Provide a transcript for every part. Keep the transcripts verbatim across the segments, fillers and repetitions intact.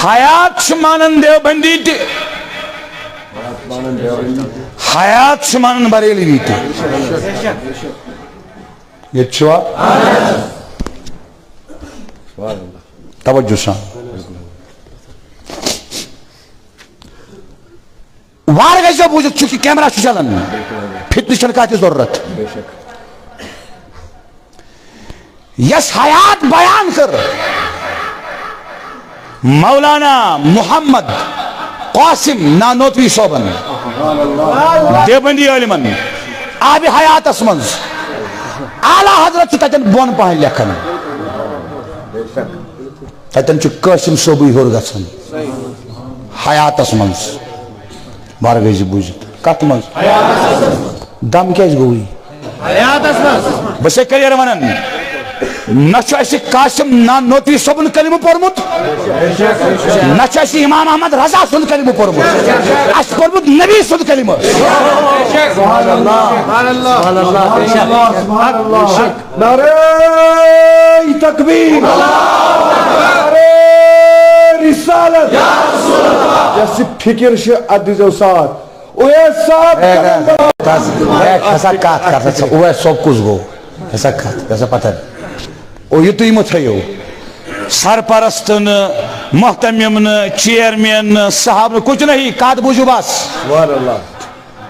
حیات چھُ مانان دیوبندی تہِ، حیات چھُ مانان بریلوی تہِ۔ ییٚتہِ چھُوا؟ توجہ سان۔ وارٕ گژھِ بوٗزِتھ، چونکہ کیمرہ چھُ چلان، فتنہٕ چھَنہٕ کانٛہہ تہِ ضروٗرت۔ یۄس حیات بیان کٔر مولانا محمد قاسم نانوتوی صٲبن، دیوبندی عٲلمن، آبِ حیاتس منٛز، اعلیٰ حضرت چھُ تتٮ۪ن بۄن پہن لیکھان۔ تتٮ۪ن چھُ قاسم صٲبٕے ہیوٚر گژھان حیاتس منٛز۔ وارٕ گٔے زِ بوٗزِتھ۔ کتھ منٛز؟ دم کیازِ گوٚوٕے؟ بہٕ چھسے clear ونان، نہ چھُ اسہِ قاسم نانوتوی صٲبُن کلمہٕ پوٚرمُت، نہ چھُ اسہِ امام احمد رضا سُنٛد کلمہٕ پوٚرمُت۔ اسہِ پوٚرمُت نبی سُنٛد کلمہٕ۔ نعرہ تکبیر، نعرہ رسالت۔ یۄس یہِ فکر چھِ، اتھ دیٖزیو ساتھ۔ اویس صاحب اے، کرن اے، کس-، اے، کھسا کتھ کر سا، اویس صٲب کُس گوٚو؟ کھسا کتھ، کھسا پتھر۔ او، یہِ تُہۍ مہ تھٲیِو۔ سرپرست نہٕ، محتمم نہٕ، چیئرمین نہٕ، صاحب نہٕ، کچھ نہیں، کتھ بوٗزِو بس۔ سبحان اللہ۔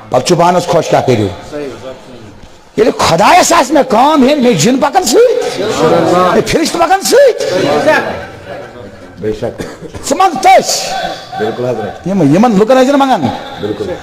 پتہٕ چھُ پانس خۄش کیٛاہ کٔرِو۔ ییٚلہِ خۄدایس آسہِ مےٚ کٲم ہیٚنۍ، مےٚ جِن پکان سۭتۍ، مےٚ فرشتہٕ پکان سۭتۍ۔ بے شک۔ ژٕ منٛگ تٔسۍ۔ بالکل حضرت۔ یِم، یِمن لُکن ٲسۍ نہٕ منٛگان۔ بالکل۔